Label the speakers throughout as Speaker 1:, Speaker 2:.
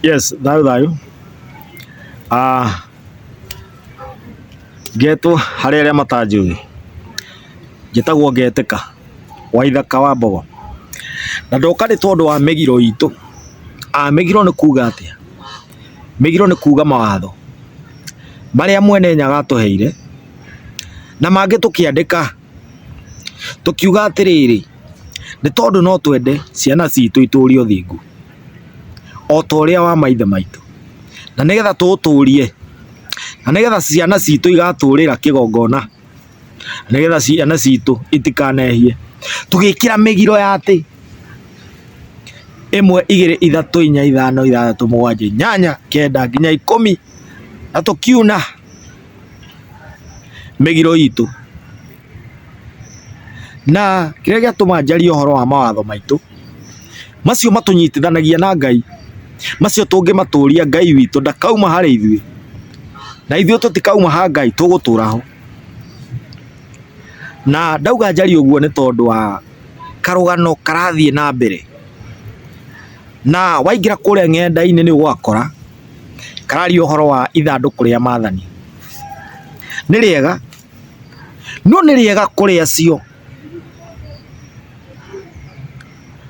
Speaker 1: Yes, thayũ thayũ. Ngetwo harĩ arĩa matanjũĩ, njĩtagwo Ngetĩka wa Ithaka wa Mbogo. Na ndoka nĩ tondũ wa mĩgiro itũ. Mĩgiro nĩ kuga atĩa? Mĩgiro nĩ kuga mawatho marĩa mwene Nyaga atũheire na mangĩ tũkĩandĩka tũkiuga atĩrĩrĩ, nĩ tondũ no twende ciana citũ itũrie ũthingu o ta ũrĩa wa maithe maitũ, na nĩgetha tũũtũrie, na nĩgetha ciana citũ igatũrĩra kĩgongona, nĩgetha ciana citũ itikanehie, tũgĩkĩra mĩgiro ya atĩ ĩmwe, igĩrĩ, ithatũ, inya, ithano, ithathatũ, mũgwanja, inyanya, kenda nginya ikũmi, na tũkiuna mĩgiro itũ. Na kĩrĩa gĩatũma njarie ũhoro wa mawatho maitũ, macio matũnyitithanagia na Ngai, macio tũngĩmatũria Ngai witũ ndakauma harĩ ithuĩ, na ithuĩ tũtikauma ha Ngai tũgũtũra ho. Na ndauga njarie ũguo nĩ tondũ wa karũgano karathiĩ na mbere, na waingĩra kũrĩa ng'enda-inĩ nĩ ũgũgakora kararia ũhoro wa ithandũkũ rĩa maathani. Nĩ rĩega No nĩ rĩega kũrĩ acio,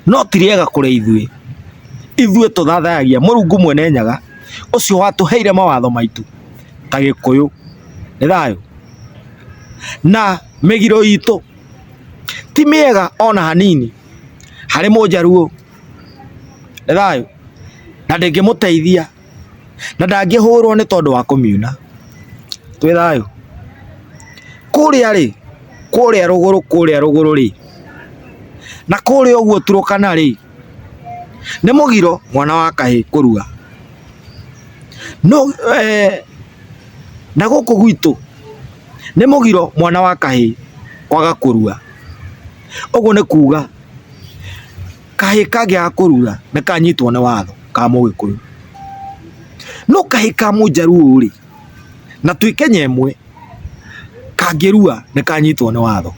Speaker 1: no ti rĩega kũrĩ ithuĩ. Ithuĩ tũthathayagia Mũrungu Mwene Nyaga, ũcio watũheire mawatho maitũ ta Gĩkũyũ. Nĩ thayũ? Na mĩgiro itũ ti mĩega ona hanini harĩ Mũnjaruo. Nĩ thayũ? Na ndĩngĩmũteithia. Na ndangĩhũrwo nĩ tondũ wa kũmiuna. Twĩ thayũ? Kũrĩa rĩ, kũrĩa rũgũrũ kũrĩa rũgũrũ rĩ, na kũrĩa ũguo Turkana rĩ, nĩ mũgiro mwana wa kahĩĩ kũrua. No na gũkũ gwitũ nĩ mũgiro mwana wa kahĩĩ kwaga kũrua. Ũguo nĩ kuga kahĩĩ kangĩaga kũrua nĩ kanyitwo nĩ watho ka mũgĩkũyũ. No kahĩĩ ka mũnjaruo rĩ, na twĩ Kenya ĩmwe, kangĩrua nĩ kanyitwo nĩ watho.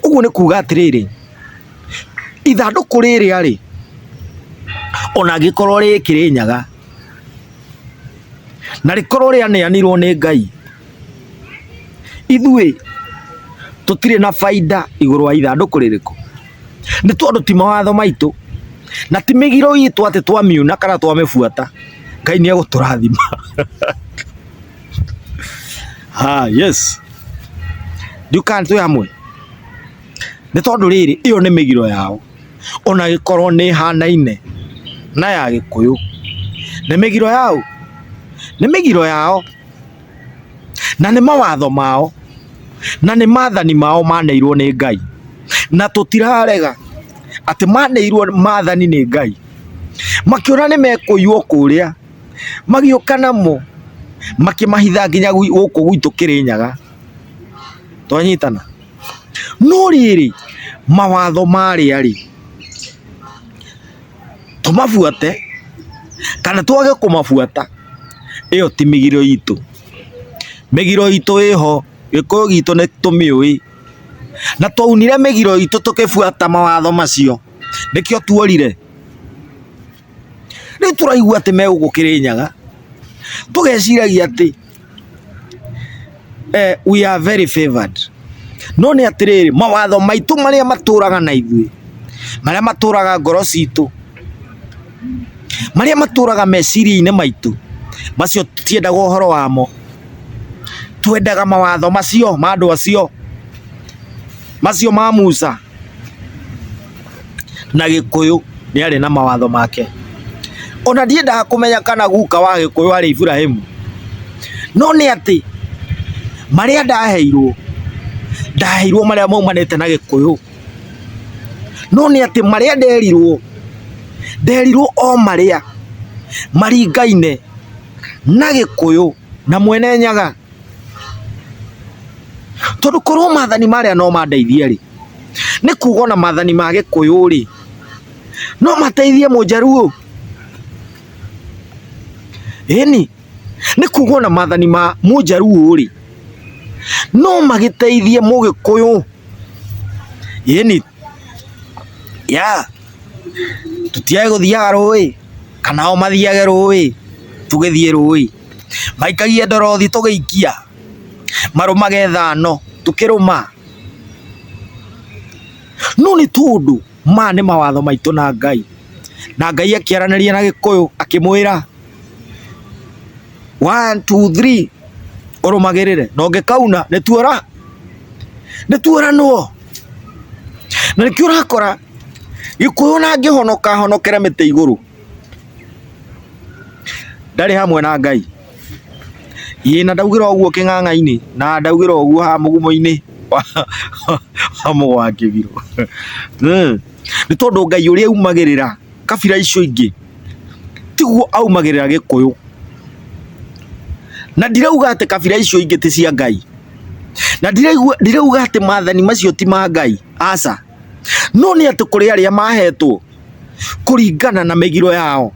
Speaker 1: Ũguo nĩ kuga atĩrĩrĩ, ithandũkũ rĩrĩa rĩ, ona angĩkorwo rĩ Kĩrĩnyaga, na rĩkorwo rĩaneanirwo nĩ Ngai, ithuĩ tũtirĩ na bainda igũrũ wa ithandũkũ rĩrĩkũ? Nĩ tondũ ti mawatho maitũ na ti mĩgiro itũ atĩ twamiuna kana twamĩbuata Ngai nĩ egũtũrathima. Ah, yes. Ndiũĩ kana twĩ hamwe? Nĩ tondũ rĩrĩ, ĩyo nĩ mĩgiro yao ona ĩkorwo nĩ ĩhanaine na ya Gĩkũyũ. Nĩ mĩgiro yao? Nĩ mĩgiro yao na nĩ mawatho mao na nĩ maathani mao maneirwo nĩ Ngai. Na tũtirarega atĩ maneirwo maathani nĩ Ngai, makĩona nĩ mekũiywo kũrĩa, magĩũka namo makĩmahitha nginya gũkũ gwitũ Kĩrĩnyaga. Twanyitana? No rĩrĩ, mawatho marĩa rĩ, tũmabuate kana twage kũmabuata, ĩyo ti mĩgiro itũ. Mĩgiro itũ ĩho, Gĩkũyũ gitũ nĩ tũmĩũĩ, na twaunire mĩgiro itũ tũkĩbuata mawatho macio, nĩkĩo tuorire. Rĩu tũraigua atĩ me gũkũ Kĩrĩnyaga, tũgeciragia atĩ we are very favored. No nĩ atĩrĩrĩ, mawatho maitũ marĩa matũraga na ithuĩ, marĩa matũraga ngoro citũ, marĩa matũraga meciria-inĩ maitũ, macio tũtiendaga ũhoro wamo. Twendaga mawatho macio ma andũ acio, macio ma Musa. Na Gĩkũyũ nĩ arĩ na mawatho make. Ona ndiendaga kũmenya kana guka wa Gĩkũyũ arĩ Iburahĩmu, no nĩ atĩ marĩa ndaheirwo, ndaheirwo marĩa maumanĩte na Gĩkũyũ. No nĩ atĩ marĩa nderirwo, nderirwo o marĩa maringaine na Gĩkũyũ na Mwene Nyaga. Tondũ korwo maathani marĩa no mandeithie rĩ, nĩ kuga ona maathani ma Gĩkũyũ rĩ, no mateithie Mũnjaruo? Ĩni, nĩ kuga ona maathani ma Mũnjaruo rĩ, no magĩteithie Mũgĩkũyũ? Ĩni, yeah, tũtiage gũthiaga rũĩ. Kana o mathiage rũĩ, tũgĩthiĩ rũĩ. Maikagie ndorothi tũgĩikia. Marũmage thano, tũkĩrũma. No nĩ tondũ maya nĩ mawatho maitũ na Ngai. Na Ngai akĩaranĩria na Gĩkũyũ akĩmwĩra one, two, three ũrũmagĩrĩre na ũngĩkauna nĩ tuora nĩ tuoranwo. Na nĩkĩo ũrakora Gĩkũyũ ona angĩhonoka ahonokere mĩtĩ igũrũ, ndarĩ hamwe na Ngai. Ĩĩ na ndaugĩra ũguo kĩng'ang'a-inĩ na ndaugĩra ũguo haha mũgumo-inĩ wa mũgo wa kĩbirũ. Nĩ tondũ Ngai ũrĩa aumagĩrĩra kabira icio ingĩ tiguo aumagĩrĩra Gĩkũyũ. Na ndirauga atĩ kabira icio ingĩ ti cia Ngai, na ndirauga atĩ maathani macio ti ma Ngai, aca. No nĩ atĩ kũrĩ arĩa mahetwo kũringana na mĩgiro yao,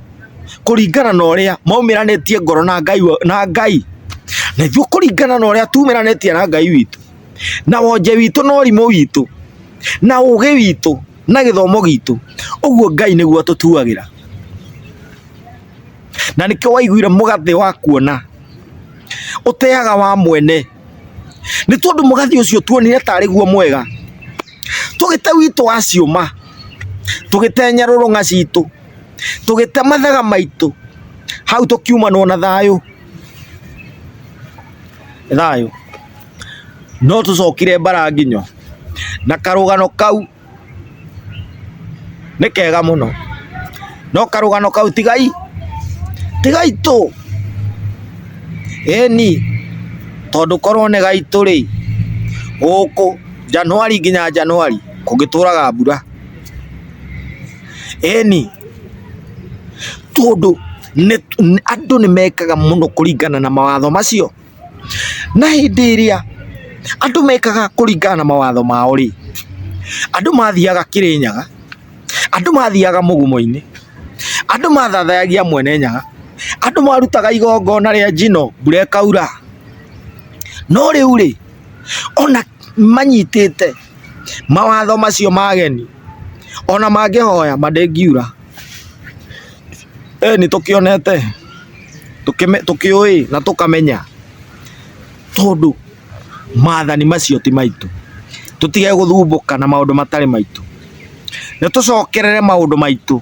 Speaker 1: kũringana na ũrĩa maumĩranĩtie ngoro na Ngai, na Ngai. Na ithuĩ kũringana na ũrĩa tumĩranĩtie na Ngai witũ, na wonje witũ na ũrimũ witũ, na ũgĩ witũ, na gĩthomo gitũ, ũguo Ngai nĩguo atũtuagĩra. Na nĩkĩo waiguire mũgathĩ wa kuona ũteaga wa mwene, nĩ tondũ mũgathĩ ũcio tuonire tarĩ guo mwega. Tũgĩte witũ wa ciũma, tũgĩte nyarũrũng'a citũ, tũgĩte mathaga maitũ, hau tũkiumanwo na thayũ, thayũ. No tũcokire mbara nginyo na karũgano kau nĩ kega mũno, no karũgano kau ti gaitũ, ĩni, tondũ korwo nĩ gaitũ rĩ, gũkũ January nginya January kũngĩtũraga mbura, ĩni, tondũ andũ nĩ mekaga mũno kũringana na mawatho macio. Na hĩndĩ ĩrĩa andũ mekaga kũringana na mawatho mao rĩ, andũ mathiaga Kĩrĩnyaga, andũ mathiaga Mũgumo-inĩ, andũ mathathayagia Mwene Nyaga, andũ marutaga igongona rĩa njino mbura ĩkaura. No rĩu rĩ, ona manyitĩte mawatho macio ma ageni, ona mangĩhoya ma ndĩngiura. Ĩĩ nĩ tũkĩonete. Tũkĩũĩ na tũkamenya tondũ maathani macio ti maitũ. Tũtige gũthumbũka na maũndũ matarĩ maitũ. Nĩ tũcokerere maũndũ maitũ,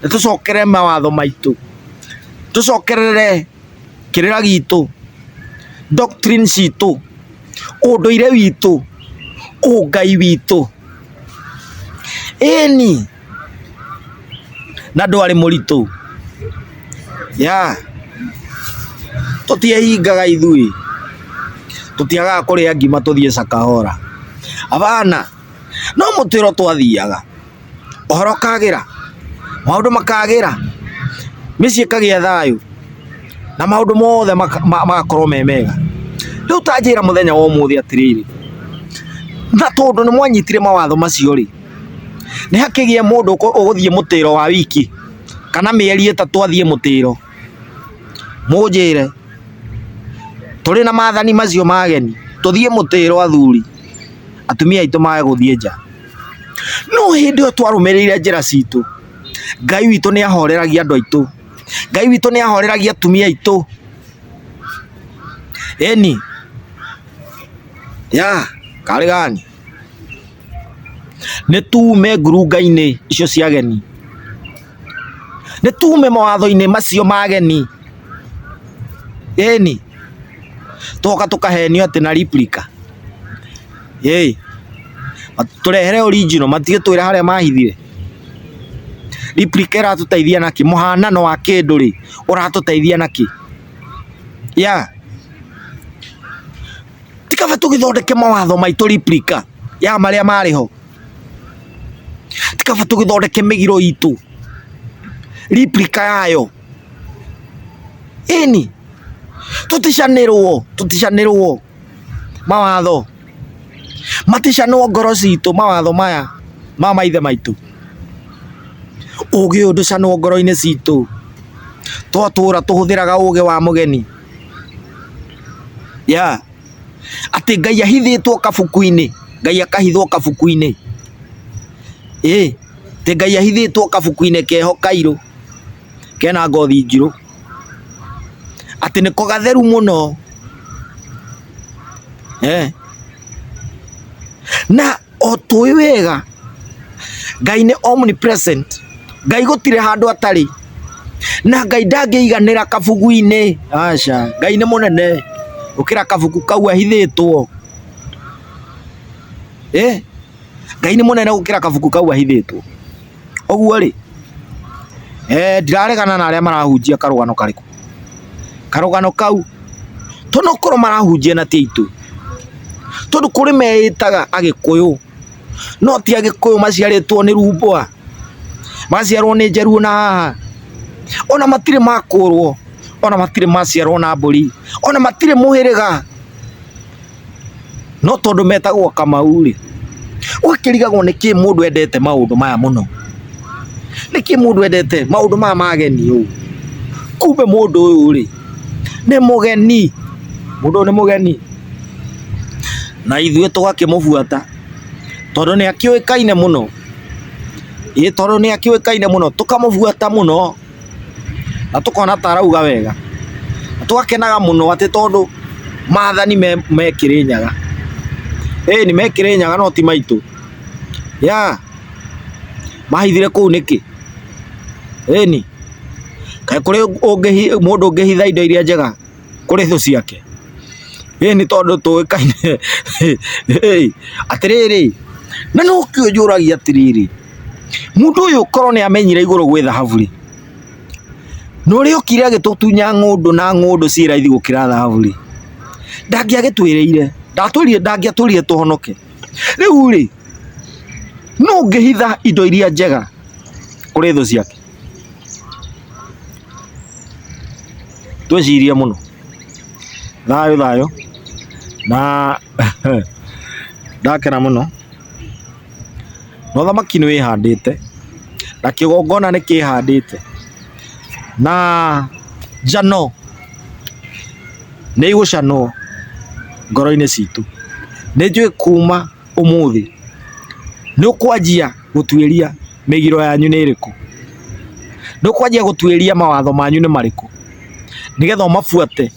Speaker 1: nĩ tũcokerere mawatho maitũ, tũcokerere kĩrĩra gitũ, doctrine citũ, ũndũire witũ, ũngai witũ. Ĩni. Na ndwarĩ mũritũ. Yeah. Tũtiehingaga ithuĩ. Tũtiagaga kũrĩa ngima tũthiĩ Shakahola. Hapana. No mũtĩro twathiaga. Ũhoro ũkagĩra. Maũndũ makagĩra. Mĩciĩ ĩkagĩa thayũ. Na maũndũ mothe magakorwo me mega. Rĩu ta njĩra mũthenya wa ũmũthĩ atĩrĩrĩ, na tondũ nĩ mwanyitire mawatho macio rĩ, Nĩ hakĩgĩe mũndũ ũgũthiĩ mũtĩro wa wiki kana mĩeri ĩtatũ athiĩ mũtĩro, mũnjĩre tũrĩ na maathani macio ma ageni tũthiĩ mũtĩro athuri, atumia aitũ mage gũthiĩ nja. No hĩndĩ ĩyo twarũmĩrĩire njĩra citũ, Ngai witũ nĩ ahoreragia andũ aitũ, Ngai witũ nĩ ahoreragia atumia aitũ. Ĩni, ya karĩ gani? Nĩ tume ngurunga-inĩ icio cia ageni, nĩ tume mawatho-inĩ macio ma ageni, ĩni, twoka tũkahenio atĩ na replica, ĩ, tũrehere original matigĩtwĩre harĩa mahithire. Replica ĩratũteithia nakĩ? Mũhanano wa kĩndũ rĩ, ũratũteithia nakĩ? Yeah. Ti kaba tũgĩthondeke mawatho maitũ replica ya marĩa marĩ ho? Ti kaba tũgĩthondeke mĩgiro itũ replica yayo? Ĩni, tũticanĩrwo, tũticanĩrwo mawatho, maticanwo ngoro citũ mawatho maya ma maithe maitũ. Ũgĩ ũyũ ndũcanwo ngoro-inĩ citũ, twatũra tũhũthĩraga ũgĩ wa mũgeni. Yeah. Atĩ Ngai ahithĩtwo kabuku-inĩ, Ngai akahithwo kabuku-inĩ. Ĩ, atĩ Ngai ahithĩtwo kabuku-inĩ keho kairũ, Kena ngothi njirũ, atĩ nĩko gatheru mũno. Eh. Na o tũĩ wega Ngai nĩ omnipresent, Ngai gũtirĩ handũ atarĩ, na Ngai ndangĩiganĩra kabugu-inĩ, aca, Ngai nĩ mũnene gũkĩra kabuku kau ahithĩtwo. Eh, Ngai nĩ mũnene gũkĩra kabuku kau ahithĩtwo. Ũguo rĩ, eh, ndiraregana na arĩa marahunjia karũgano karĩkũ, karũgano kau tondũ okorwo marahunjia na ti aitũ, tondũ kũrĩ meĩtaga agĩkũyũ no ti agĩkũyũ maciarĩtwo nĩ rumbwa, magaciarwo nĩ njaruo na haha, ona matirĩ makũrwo, ona matirĩ maciarwo na mbũri, ona matirĩ mũhĩrĩga. No tondũ metagwo Kamau rĩ, ũgakĩrigagwo nĩkĩ mũndũ endete maũndũ maya mũno, nĩkĩ mũndũ endete maũndũ maya ma ageni ũũ, kumbe mũndũ ũyũ rĩ, nĩ mũgeni, mũndũ ũyũ nĩ mũgeni, na ithuĩ tũgakĩmũbuata tondũ nĩ akĩũĩkaine mũno, ĩĩ tondũ nĩ akĩũĩkaine mũno, tũkamũbuata mũno. Na tũkona ta arauga wega, na tũgakenaga mũno atĩ tondũ maathani me Kĩrĩnyaga, ĩni me Kĩrĩnyaga no ti maitũ, yeah, mahithire kũu nĩkĩ? Ĩni, kaĩ kũrĩ mũndũ ũngĩhitha indo iria njega kũrĩ thũ ciake? Ĩni tondũ tũĩkaine atĩrĩrĩ, na nokĩo njũragia atĩrĩrĩ, Mũndũ ũyũ korwo nĩ amenyire igũrũ gwĩ thahabu rĩ, na ũrĩa okire agĩtũtunya ng'ũndũ na ng'ũndũ ciĩ raithi gũkĩra thahabu rĩ, ndangĩagĩtwĩrĩire, ndatwĩrire ndangĩatwĩrire tũhonoke. Rĩu rĩ, nũ ũngĩhitha indo iria njega kũrĩ thũ ciake? Twĩcirie mũno. Thayũ thayũ, na ndakena mũno. Na ũthamaki nĩ wĩhandĩte, na kĩgongona nĩ kĩhandĩte, na njano nĩ igũcanwo ngoro-inĩ citũ. Nĩ njũĩ kuma ũmũthĩ nĩ ũkwanjia gũtuĩria mĩgiro yanyu nĩ ĩrĩkũ, nĩ ũkwanjia gũtuĩria mawatho manyu nĩ marĩkũ, nĩgetha ũmabuate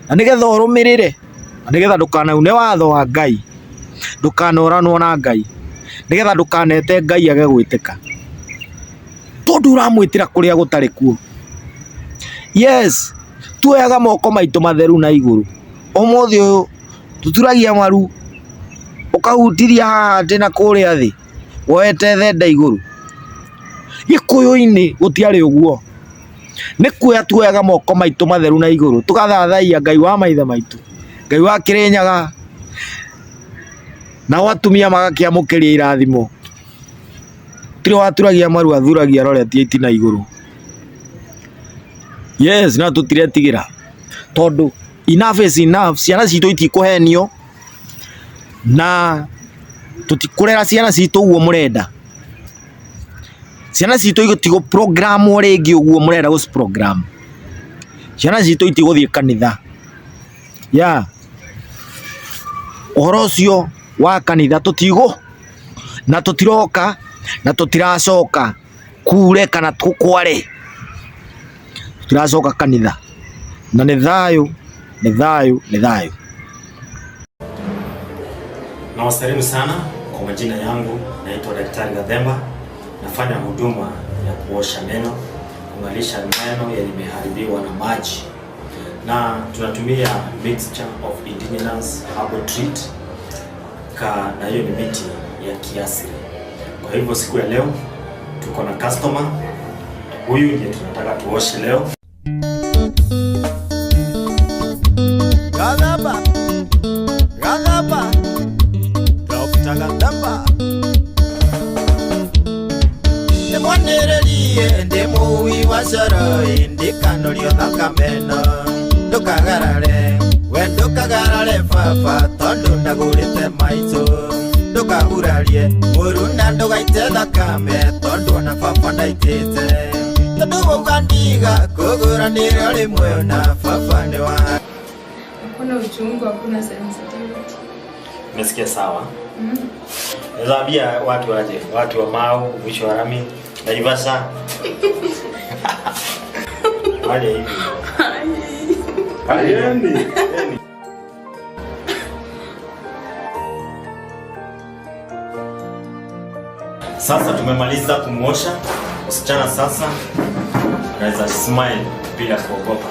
Speaker 1: na nĩgetha ũrũmĩrĩre. Na nĩgetha ndũkanaune watho wa Ngai, ndũkanoranwo na Ngai, nĩgetha ndũkanete Ngai age gwĩtĩka, tondũ ũramwĩtĩra kũrĩa gũtarĩ kuo. Yes, tuoyaga moko maitũ matheru na igũrũ, ũmũthĩ ũyũ tũturagia maru, ũkahutiria haha atĩ na kũrĩa thĩ, woete thenda igũrũ. Gĩkũyũ-inĩ gũtiarĩ ũguo. Nĩ kuoya tuoyaga moko maitũ matheru na igũrũ, tũgathathaiya Ngai wa maithe maitũ, Ngai wa Kĩrĩnyaga, nao atumia magakĩamũkĩria irathimo. Gũtirĩ waturagia maru athuragia aroretie itina igũrũ. Yes, na tũtiretigĩra tondũ enough is enough, ciana citũ itikũhenio na tũtikũrera ciana citũ ũguo mũrenda. Ciana citũ itigũ program wo rĩngĩ ũguo mũrenda gũci program. Ciana citũ itigũthiĩ kanitha. Yeah. Ũhoro ũcio wa kanitha tũtigũ na tũtiroka na tũtiracoka kure kana kware. Tũtiracoka kanitha. Na nĩ thayũ, nĩ thayũ, nĩ thayũ.
Speaker 2: Nawasalimu sana kwa majina yangu, naitwa Daktari Gathemba. Nafanya huduma ya kuosha meno, kung'alisha meno yenye imeharibiwa na maji, na tunatumia mixture of indigenous herbal treat ka, na hiyo ni miti ya kiasili. Kwa hivyo siku ya leo tuko na customer huyu ndiye tunataka tuoshe leo.
Speaker 3: Gathemba, Gathemba, Dr. Gathemba. Ndĩmwanĩrĩrie ndĩ mũui wa coro ndikanorio thakame no ndũkagarare we ndũkagarare baba tondũ ndagũrĩte maitũ ndũkahurarie mũruna ndũgaite thakame tondũ ona baba ndaitĩte tondũ wauga ndiga kũgũranĩra rĩmwe na baba nĩ wa
Speaker 4: Hakuna uchungu, hakuna sensitivity.
Speaker 2: Umesikia sawa? Naweza ambia watu waje, watu wa Mau, mwisho wa rami, Naivasha. Fanya hivi.
Speaker 1: Ayeni.
Speaker 2: Sasa tumemaliza kumwosha msichana, sasa anaweza smile bila kuogopa.